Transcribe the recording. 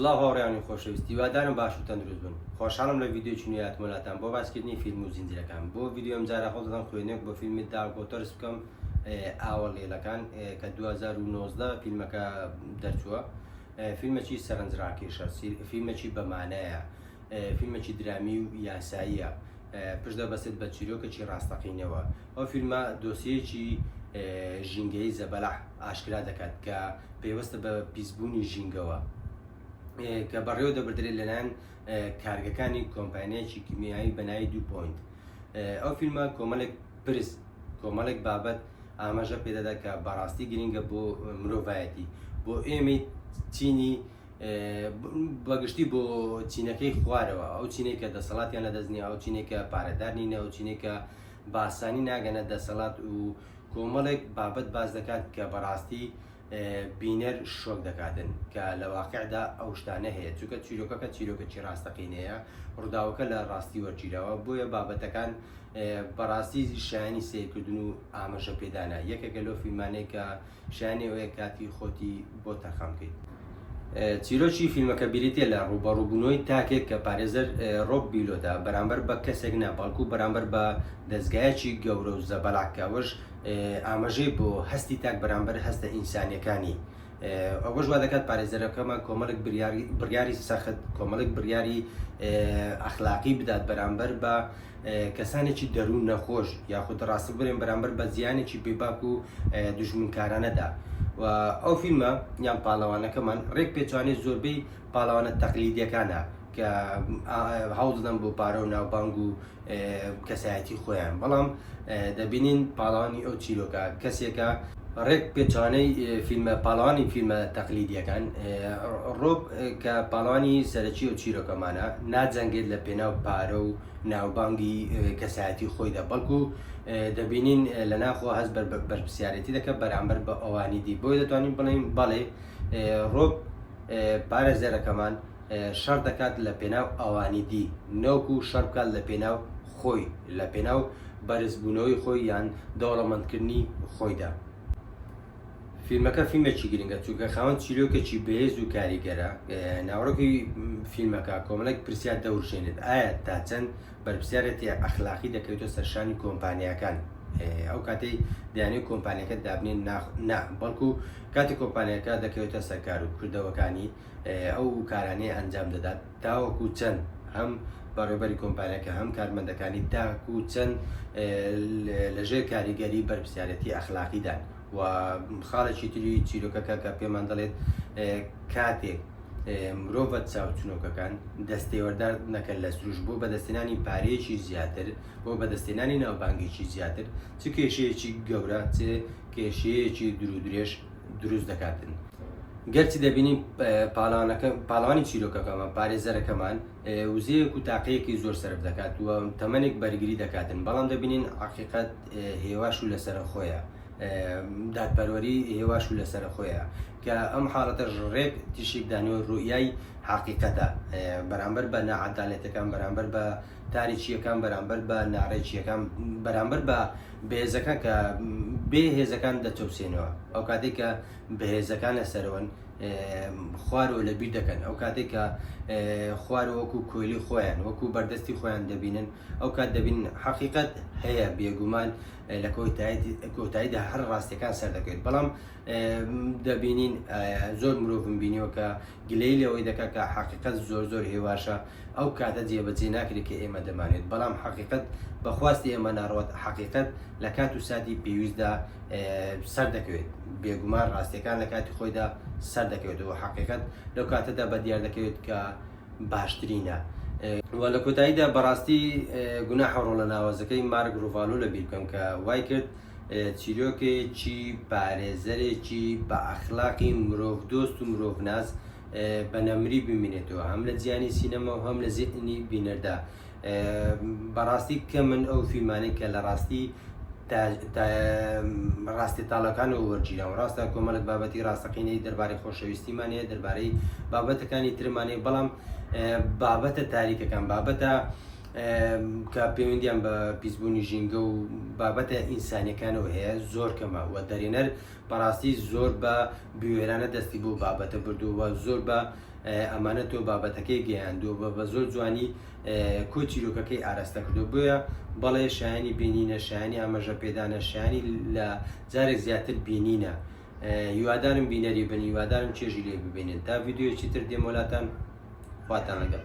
سڵاو هاوڕێیانی خۆشەویست هیوادارم باش و تەندروست بن خۆشحاڵم لە ڤیدیۆیەکی نوێ هاتمە لاتان بۆ باسکردنی فیلم و زنجیرەکان بۆ ڤیدیۆ ئەمجارە هەوڵدەدەم خوێندنەوەک بۆ فیلمی Dark Waters بکەم ئاوە ڵێڵەکان کە 2019 فیلمەکە دەرچووە فیلمێکی سەرنجڕاکێشە فیلمێکی بەمانایە فیلمێکی درامی و یاساییە پشت دەبەستێت بە چیرۆکێکی ڕاستەقینەوە. ئەو فیلمە دۆسیەیەکی ژینگەیی زەبەلاح ئاشکرا دەکات کە پەیوەستە بە پیسبوونی ژینگەوە کە بەڕێوە دەبردرێت لەلایەن کارگەکانی کۆمپانیایەکی کیمیایی بە ناوی DuPont. ئەو فیلمە کۆمەڵێک پرس، کۆمەڵێک بابەت ئاماژە پێدەدا کە بەڕاستی گرنگە بۆ مرۆڤایەتی، بۆ ئێمەی چینی بەگشتی بۆ چینەکەی خوارەوە، ئەو چینەی کە دەسەڵاتیان لەدەست نییە، ئەو چینەی کە پارەدار نینە، ئەو چینەی کە بە ئاسانی ناگەنە دەسەڵات و کۆمەڵێک بابەت باس دەکات کە بەڕاستی بینەر شۆک دەکاتن کە لە واقعدا ئەو شتانە هەیە، چونکە چیرۆکەکە چیرۆکێکی ڕاستەقینەیە، ڕووداوەکە لە ڕاستی وەرگیراوە، بۆیە بابەتەکان بەڕاستی شایانی سەیرکردن و ئاماژە پێدانە، یەکێکە لەو فیلمانەی کە شایانی ئەوەیە کاتی خۆتی بۆ تەرخان بکەیت. چیرۆکی فیلمەکە بریتییە لە ڕووبەڕووبوونەوەی تاکێک کە پارێزەر ڕۆب بیلۆتە بەرامبەر بە کەسێک نا بەڵکو بەرامبەر بە دەزگایەکی گەورە و زەبەلاح کە ئەوەش ئاماژەی بۆ هەستی تاک بەرامبەر هەستە ئینسانیەکانی ئەوەش وا دەکات پارێزەرەکەمان کۆمەڵێک بڕیاری سەخت کۆمەڵێک بڕیاری ئەخلاقی بدات بەرامبەر بە کەسانێکی دەروون نەخۆش یاخود ڕاستر بڵێم بەرامبەر بە زیانێکی بێباک و دوژمنکارانەدا و ئەو فیلمە یان پاڵەوانەکەمان ڕێک پێچوانەی زۆربەی پاڵەوانە تەقلیدیەکانە کە هەوڵدەدەن بۆ پارە و ناوبانگ و کەسایەتی خۆیان بەڵام دەبینین پاڵەوانی ئەو چیرۆکە کەسێکە ڕێک پێچوانەی فیلمە پاڵەوانی فیلمە تەقلیدیەکان ڕۆب کە پاڵەوانی سەرەکی ئەو چیرۆکەمانە ناجەنگێت لە پێناو پارە و ناوبانگی کەسایەتی خۆیدا بەڵکو دەبینین لە ناخۆ هەست بە بەرپرسیارێتی دەکات بەرامبەر بە ئەوانی دی بۆیە دەتوانین بڵێین بەڵێ ڕۆب پارێزەرەکەمان شەڕ دەکات لە پێناو ئەوانی دی نەوەکو شەڕ بکات لە پێناو خۆی لە پێناو بەرزبوونەوەی خۆی یان دەوڵەمەندکردنی خۆیدا. فیلمەکە فیلمێکی گرنگە چونکە خاوەن چیرۆکێکی بەهێز و کاریگەرە، ناوەڕۆکی فیلمەکە کۆمەڵێک پرسیار دەورژێنێت، ئایا تا چەند بەرپرسیارێتی ئەخلاقی دەکەوێتە سەرشانی کۆمپانیاکان ئەو کاتەی دەیانەوێت کۆمپانیاکە دابنێن نا بەڵکو کاتی کۆمپانیاکە دەکەوێتە سەرکار و کردەوەکانی ئەو کارانەی ئەنجام دەدات تاوەکو چەند هەم بەڕێوبەری کۆمپانیاکە هەم کارمەندەکانی تاکو چەند لەژێر کاریگەری بەرپرسیارێتی ئەخلاقیدان و خاڵێکی تری چیرۆکەکە کە پێمان دەڵێت کاتێک مرۆڤە چاوچنۆکەکان دەستێوەردان نەکەن لە سروش بۆ بەدەستێنانی پارەیەکی زیاتر بۆ بەدەستێنانی ناوبانگێکی زیاتر چ کێشەیەکی گەورە چ کێشەیەکی دوورودرێژ دروست دەکاتن. گەرچی دەبینین پاڵەوانەکە پاڵەوانی چیرۆکەکەمان پارێزەرەکەمان وزەیەک و تاقەیەکی زۆر سەرف دەکات و تەمەنێک بەرگری دەکاتن بەڵام دەبینین عقیقەت هێواش و لەسەرخۆیە دادپەروەری هێواش و لەسەرخۆیە کە ئەم حاڵەتەش ڕێک تیشکدانەوەی ڕوئیای حەقیقەتە بەرامبەر بە ناعەدالەتەکان بەرامبەر بە تاریکییەکان بەرامبەر بە ناڕێکییەکان بەرامبەر بە بەهێزەکان کە بێ هێزەکان دەچەوسێنەوە ئەو کاتێک کە بەهێزەکان لەسەرەوەن خوارەوە لە بیر دەکەن ئەو کاتێک کە خوارەوە وەکو کۆیلی خۆیان وەکو بەردەستی خۆیان دەبینن ئەو کات دەبین حەقیقەت هەیە بێگومان لە کۆتاییدا هەر ڕاستیەکان سەردەکەوێت بەڵام دەبینین زۆر مرۆڤم بینیوە کە گلەیی لەوەی دەکات کە حەقیقەت زۆر زۆر هێواشە ئەو کاتە جێبەجێ ناکرێت کە ئێمە دەمانێت بەڵام حەقیقەت بە خواستی ئێمە ناڕوات حەقیقەت لە کات و ساتی پێویستدا سەردەکەوێت بێگومان ڕاستیەکان لە کاتی خۆیدا سەردەکەوێتەوە حەقیقەت لەو کاتەدا بە دیار دەکەوێت کە باشترینە. وە لە کۆتاییدا بەڕاستی گوناحە ڕۆڵە ناوازەکەی مارک ڕوڤالۆ لەبیر بکەم کە وای کرد چیرۆکێکی پارێزەرێکی بە ئەخلاقی مرۆڤ دۆست و مرۆڤناس بە نەمری بمینێتەوە هەم لە جیهانی سینەما و هەم لە زیهنی بینەردا بەڕاستی کەمن ئەو فیلمانەی کە لە ڕاستی ڕاستی تاڵەکانەوە وەرگیراون ڕاستە کۆمەڵێک بابەتی ڕاستەقینەی دەربارەی خۆشەویستیمان هەیە دەربارەی بابەتەکانی ترمان هەیە بەڵام بابەتە تاریکەکان بابەتە کە پەیوەندیان بە پیسبوونی ژینگە و بابەتە ئینسانیەکانەوە هەیە زۆر کەمە و دەرێنەر بەڕاستی زۆر بە بوێرانە دەستی بۆ بابەتە بردووە زۆر بە. ئەمانەتەوە بابەتەکەی گەیاندووە بە بە زۆر جوانی کۆی چیرۆکەکەی ئاراستە کردو بۆیە بەڵێ شایانی بینینە شایانی ئاماژە پێدانە شایانی لە جارێک زیاتر بینینە هیوادارم بینەری بن هیوادارم چێژی لێ ببینن تا ڤیدیۆیەکی تر دێمۆلاتان خواتان لەگەڵ.